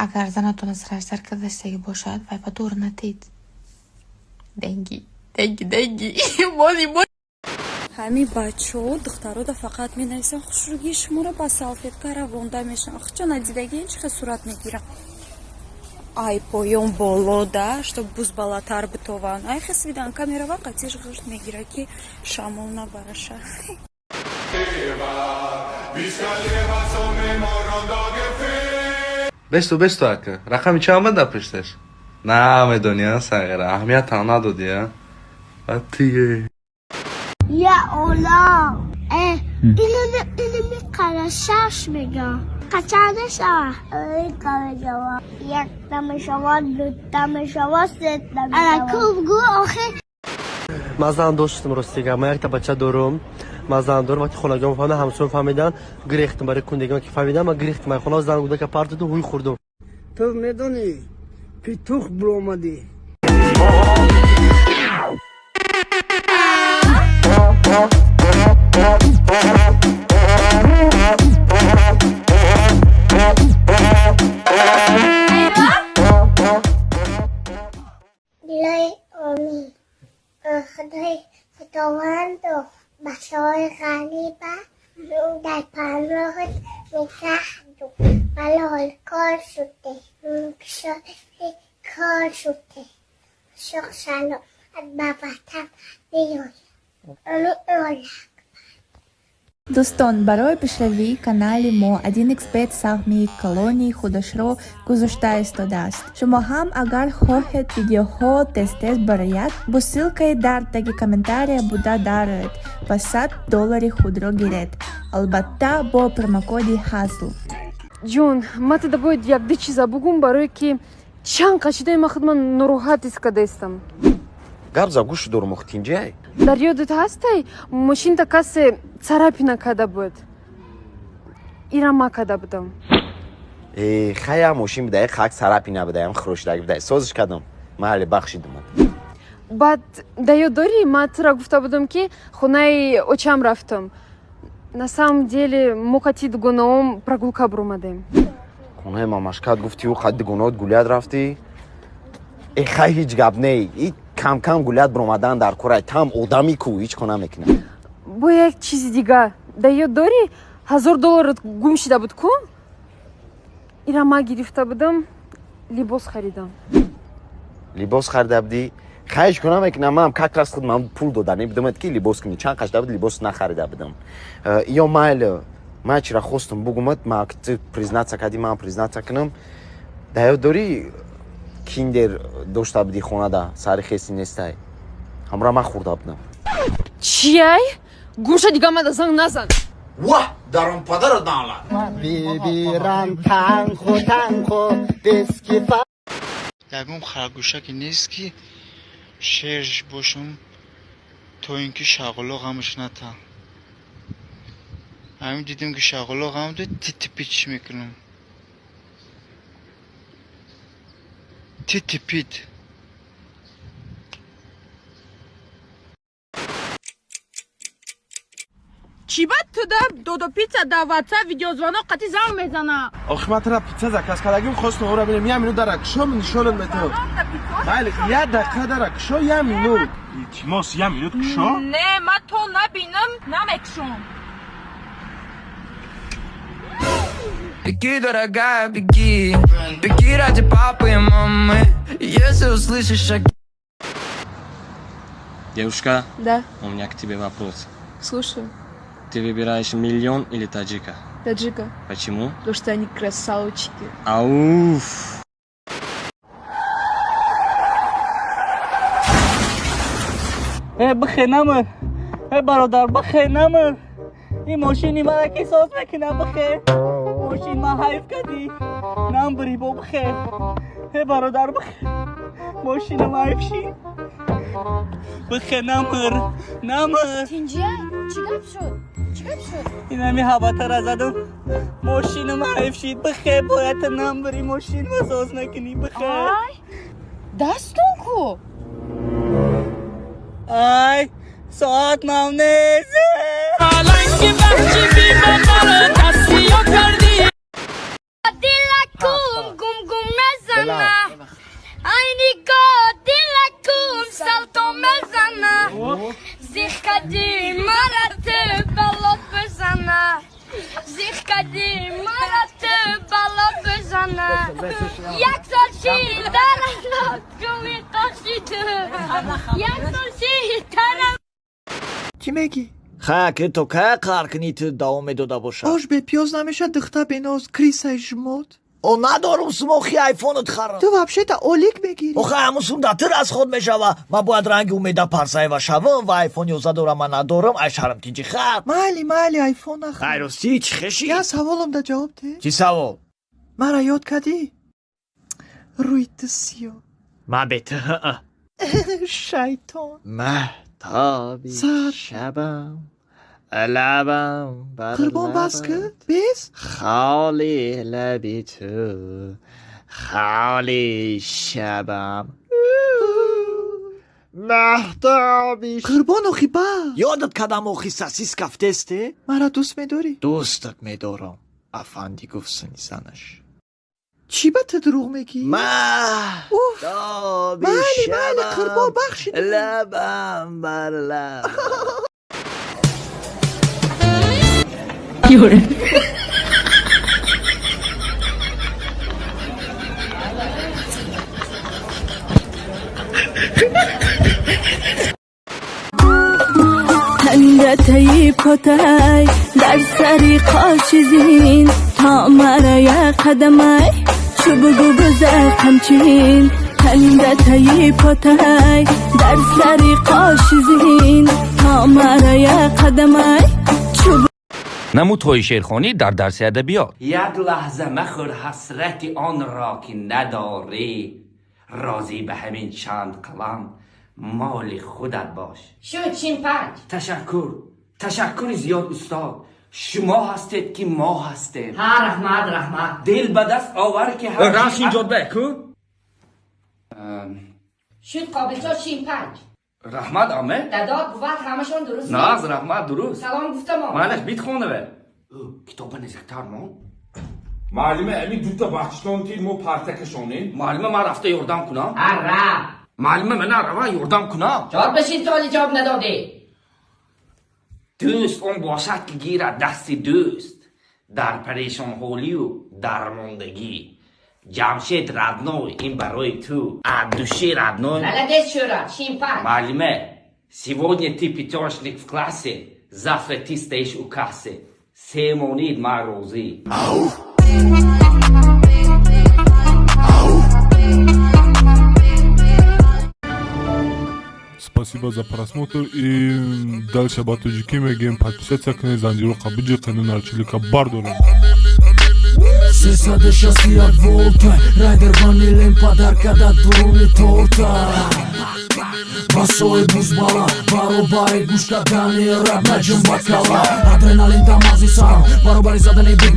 Агар занатон сараш кардаштагӣ бошад, вай ба дур натед. Деньги, деньги, деньги, money, money. Ҳамин бачаҳо, духтарода фақат менависанд: хушрӯгии шуморо ба салфетка равонда мешавам. Хчо надидаги чӣ хел сурат мегирам, ай поён боло да, чтоб бузбалатар битованд. Ай хел свиданка мерава, қатиш ғишт мегира, ки шамол набараша. Vi ska leva som i morgondagen finns. Бесту, бесту, ака. Рақами чанд бада пушташ? На медони, а, сағира. Аҳамиятам надодӣ, а? Атие. Я олам. Инو میقره شش میگم. قچنده شوه. این. یک تا میشود، دو تا میشود، سه تا میشود. بگو آخه. Ман зан доштам, ростига. Ман якта бача дорум, ман зан дорум. Вақти хонагиҳом фаҳмидан, ҳамсоям фаҳмидан, гирехтам барои кундагиҳом, ки фаҳмидан, ман гирехтам ай хона, зан гудака партоду, ҳуй хӯрдум. Ту медонӣ, петух биромадӣ. Дилои омин, худои худованду бачаҳои ғариба дар паноҳат нигаҳ дор. Балол кор шуде, кор шуде, шоҳ саломат ба ватан биёяд. Амин. Дӯстон, барои пешравии канали мо 1xBet саҳми калони худашро гузошта истодааст. Шумо ҳам агар хоҳед видеоҳо тез-тез барояд, бо ссылкаи дар таги комментария буда дароед ва 100 доллари худро гиред. Албатта, бо промокоди ҳазл. Ҷон, ман тада бояд якду чиза бугум, барое ки чанд қашидаи ман худ ман нороҳат ҳис кардаистам. Гап за, гӯш дорум, тинҷай. Дар ёдат ҳастай, мошинта касе царапина карда буд? Ира ма карда будам. Э, хая, мошин бидай, хак царапина бидаям, хирошидаг бидай, созиш кардам, майли, бахшидумад. Баъд дар ёд дорӣ, ман тура гуфта будам, ки хонаи очам рафтам? На самом деле мо қати дугонаом прогулка буромадем. Хонаи мамашкат гуфтиу қад дугонаот гулят рафтӣ? Э, хай, ҳеҷ гап не, и кам-кам гулят биромадан дар корай, там одами ку ҳеҷ ко намекунад. Бо як чизи дига, дар ёд дорӣ, 1000 долларат гум шида буд ку? Ира ма гирифта будам, либос харидам. Либос харида будӣ? Хай, ҳеҷ ко намекунам. Ман как раз худ ман пул дода будамад, ки либос кунӣ, чанд қашда буд, либос нахарида будам. Ё майли, ман чира хостум бугумад, ма ту признаться кардӣ, ман признаться кунам. Дар ёд дорӣ, киндер дошта будӣ хонада, сари хеси нестай, ҳамра ман хӯрда будам. Чияй? Гумша, дига мада занг назан. Ва дарон падара даълат. Бибирам танхо танхо бескифа. Ягон харгӯшаке нест, ки шерш бошам, то ин ки шағоло ғамаш натам. Ҳамин дидем, ки шағоло ғам дод, титипитш мекунам, титипит. Чӣ ба туда додо пицца да ватсап видеозвонок қати занг мезана? Охи, ман тара пицца заказ кардагим, хостам ора бинем. Як минут дара кушо, нишонат метавон. Майли, як дақиқа дара кушо, як минут. Илтимос, як минут кушо. Не, ман то набинам, намекушом. Беги, дорогая, беги. Беги ради папы и мамы. Если услышишь шаги. Девушка, Да, у меня к тебе вопрос. Слушаю. Ты выбираешь миллион или таджика? Таджика. Почему? Потому что они красавчики. Ауф! Э, бихе, намр. Э, бародар, бихе, намр. Ин мошини мара ки соз мекуна? Бихе, мошин ма ҳайф кардӣ, намбри бо, бихе. Э, бародар, бихе, мошинам ҳайф шид, бихе, намр, намр. Тинҷия, чӣ гап шуд? Чӣ гап шуд? Инами ҳабатара задам, мошинам ҳайф шид, бихе, бояд намбри, мошин ма соз накунӣ, бихе. Ай, дастон ку? Ай, соат мам нест. Паланги ваҳши биман маро дастиё кардӣ. Дилакум гум гум. Бизана, ай нигоҳ дилакум салто мезана, зиқ кади мара ту бало бизана, зиқ кади мара ту бало бизана. Як сол ши дара куми қошиду, як сол ши дара. Чӣ мегӣ? Ха, ки то кай қаҳр кунӣ, ту давом медода бошад. Ош бепиёз намешад, духта беноз, крысаи жмот. О, надорум сумохи айфонат харам. Ту вообще-то олик мегирӣ. Охе, ҳамун сум да ту расход мешава. Ман бояд ранги Умеда Парсаева шавам ва айфон 11 дорам, ман надорам, ай шарм тинҷи хар. Майли, майли, айфон нахар. Хай, ростӣ, чӣ хешӣ? Я саволам да ҷавоб де. Чӣ савол? Мара ёд кардӣ? Рӯи ту сиё. Ман бе ту. Шайтон. Маҳтоби Сар. шабам, лабам бар Қурбон, бас лабат. ки бес. Холи лаби ту, холи шабам, маҳтоби. Қурбон, охи бас. Ёдат кадам, охи, сосиска в тесте. Мара дӯст медорӣ? Дӯстат медорам, афанди, гуфт сини занаш. Чӣ ба ту дурӯғ мегӣ? Уф. Маҳтоби Майли, майли, шабам, қурбон, бахшид. Лабам бар лаб. 有人。 Тангаи потай дар сари қоши зин, то мара як қадамай чу бугу биза қамчин. Тангаи потай дар сари қоши зин, то мара як қадамай чу. Намудҳои шеърхонӣ дар дарси адабиёт. Як лаҳза махӯр ҳасрати онро, ки надорӣ. Розӣ ба ҳамин чанд қалам моли худат бош. Шуд 45. Ташаккур, ташаккури зиёд, устод. Шумо ҳастед, ки мо ҳастем. Ҳа, раҳмат, раҳмат. Дил ба даст овар, ки Равшин ҷодбек ку. Шуд қобилҷон 45. Раҳмат, аме. Дадод, буват, ҳамашон дуруст. Нағз, раҳмат, дуруст. Салом гуфтамон. Манаш бит хонаве китоба незиктар мон. Муаллима, ами дута бачтон ки мо парта кашонем. Муаллима, ман рафта ёрдам кунам? Ҳа, ра. Муаллима, мана рава ёрдам кунам. Ҷавоб башин, то ҳоли ҷавоб надодӣ. Дӯст он бошад, ки гирад дасти дӯст дар парешонҳолию дармондагӣ. Ҷамшед родной, ин барои ту от души, родной. Молодец, Шӯра, 45. Муаллиме, сегодня ты пятёрочник в классе, завтра ты стоишь у кассы. Семонид, ман розӣ. Спасибо за просмотр и дальше ба тоҷикӣ мегӯем: подписаться кунед, занҷироқа биҷиқену нарчилика бардорем. 361 волта райдер ванилем падарка да дуруни торта. Басои бузбала баробари гӯш кардани рап наҷум ба кала, адреналин дар мағзи сарам баробари задани бит.